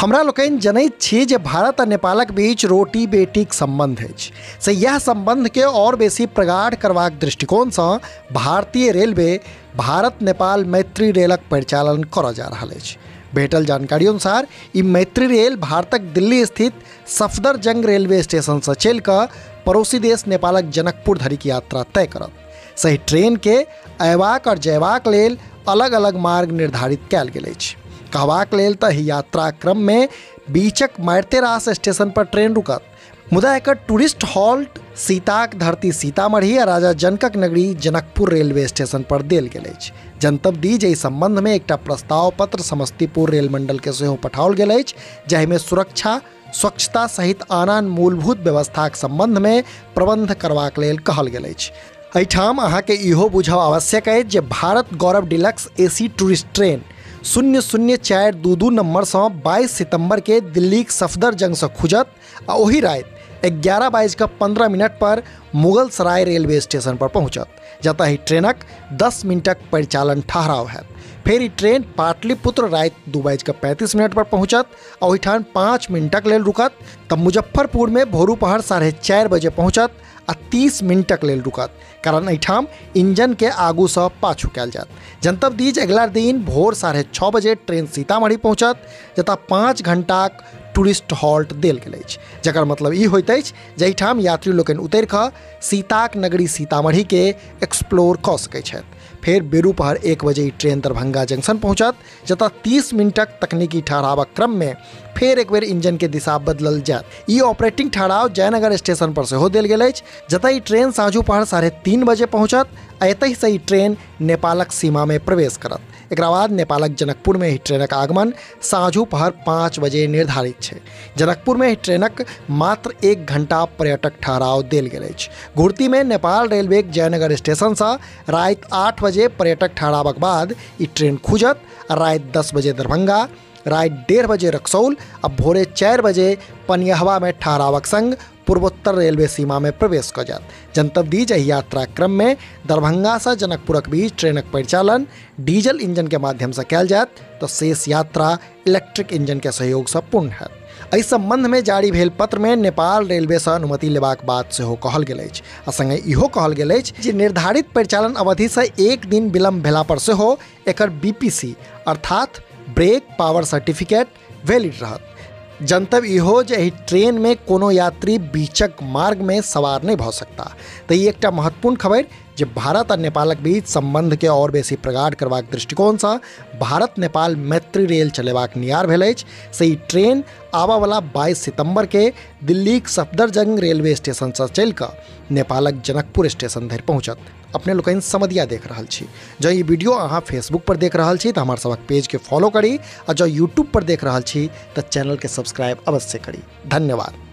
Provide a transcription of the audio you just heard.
हमरा लोकनि जनैत छी जे भारत आ नेपालक बीच रोटी बेटीक सम्बन्ध अछि, से यह सम्बन्धके और बेसी प्रगाढ़ करबाक दृष्टिकोणसँ भारतीय रेलवे भारत नेपाल मैत्री रेलक परिचालन करऽ जा रहल अछि। भेटल जानकारी अनुसार ई मैत्री रेल भारतक दिल्ली स्थित सफदरजंग रेलवे स्टेशनसँ चलि कऽ पड़ोसी देश नेपालक जनकपुर धरिक यात्रा तय करत। सही ट्रेन के अयबाक और जयबाक लेल अलग अलग मार्ग निर्धारित कयल गेल अछि। कहबाक लेल तऽ एहि यात्रा क्रममे बीचक मारिते रास स्टेशन पर ट्रेन रुकत, मुदा एकर टूरिस्ट हॉल्ट सीताक धरती सीतामढ़ी आ राजा जनकक नगरी जनकपुर रेलवे स्टेशन पर देल गेल अछि। जनतब दी जे एहि सम्बन्धमे एकटा प्रस्ताव पत्र समस्तीपुर रेल मंडलके सेहो पठाओल गेल अछि, जाहिमे सुरक्षा, स्वच्छता सहित आन आन मूलभूत व्यवस्थाक सम्बन्धमे प्रबन्ध करबाक लेल कहल गेल अछि। एहिठाम अहाँके इहो बुझब आवश्यक अछि जे Bharat Gaurav deluxe AC tourist train 00422 नम्बरसँ 22 सितम्बर के दिल्लीक सफदरजंगसँ खुजत आ ओही राति 11:15 पर मुगल सराय रेलवे स्टेशन पर पहुँचत, जतऽ एहि ट्रेनक 10 मिनटक परिचालन ठहराव हैत। फेर ई ट्रेन पाटलिपुत्र राति 2:35 पर पहुँचत आ ओहिठाम 5 मिनटक लेल रुकत, तऽ मुजफ्फरपुरमे भोरू पहर 4:30 बजे पहुँचत आ 30 मिनटक लेल रुकत, कारण एहिठाम इंजनके आगूसँ पाछू कयल जायत। जनतब दी जे अगिला दिन भोर 6:30 बजे ट्रेन सीतामढ़ी पहुँचत, जतऽ 5 घंटाक टूरिस्ट हॉल्ट देल गेल अछि, जकर मतलब ई होइत अछि जे एहिठाम यात्री लोकनि उतरि कऽ सीताक नगरी सीतामढ़ीके एक्सप्लोर कऽ सकैत छथि। फेर बेरू पहर 1 बजे ई ट्रेन दरभंगा जंक्शन पहुँचत, जतऽ 30 मिनटक तकनीकी ठहरावक क्रममे फेर एक बेर इंजनके दिशा बदलल जायत। ई ऑपरेटिंग ठहराव जयनगर स्टेशन पर सेहो देल गेल अछि, जतऽ ई ट्रेन साँझू पहर 3:30 बजे पहुँचत आ एतहिसँ ई ट्रेन नेपालक सीमामे प्रवेश करत। एकरा बाद नेपालक जनकपुरमे एहि ट्रेनक आगमन साँझू पहर 5 बजे निर्धारित छै। जनकपुरमे एहि ट्रेनक मात्र 1 घंटा पर्यटक ठहराव देल गेल अछि। घुरतीमे नेपाल रेलवेक जयनगर स्टेशनसँ राति 8 बजे पर्यटक ठहरावक बाद ई ट्रेन खुजत आ राति 10 बजे दरभंगा, राति 1:30 बजे रक्सौल आ भोरे 4 बजे पनियहवामे ठहरावक संग पूर्वोत्तर रेलवे सीमामे प्रवेश कऽ जायत। जनतब दी जे एहि यात्रा क्रममे दरभंगासँ जनकपुरक बीच ट्रेनक परिचालन डीजल इंजनके माध्यमसँ कयल जायत, तऽ शेष यात्रा इलेक्ट्रिक इंजनके सहयोगसँ पूर्ण हैत। एहि सम्बन्धमे जारी भेल पत्रमे नेपाल रेलवेसँ अनुमति लेबाक बात सेहो कहल गेल अछि आ सङ्गे इहो कहल गेल अछि जे निर्धारित परिचालन अवधिसँ 1 दिन विलम्ब भेला पर सेहो एकर बीपीसी अर्थात ब्रेक पावर सर्टिफिकेट वैलिड रहत। जनतब इहो जे एहि ट्रेनमे कोनो यात्री बीचक मार्गमे सवार नहि भऽ सकता। तऽ ई एकटा महत्वपूर्ण खबरि जे भारत आ नेपालक बीच सम्बन्धके और बेसी प्रगाढ़ करबाक दृष्टिकोणसँ भारत नेपाल मैत्री रेल चलेबाक नियार भेल अछि। से ई ट्रेन आबऽवला 22 सितम्बर के दिल्लीक सफदरजंग रेलवे स्टेशनसँ चलि कऽ नेपालक जनकपुर स्टेशन धरि पहुँचत। अपने लोकनि समदिया देख रहल छी। जँ ई वीडियो अहाँ फेसबुक पर देख रहल छी तऽ हमर सभक पेजके फॉलो करी आ जँ यूट्यूब पर देख रहल छी तऽ चैनलके सब्सक्राइब अवश्य करी। धन्यवाद।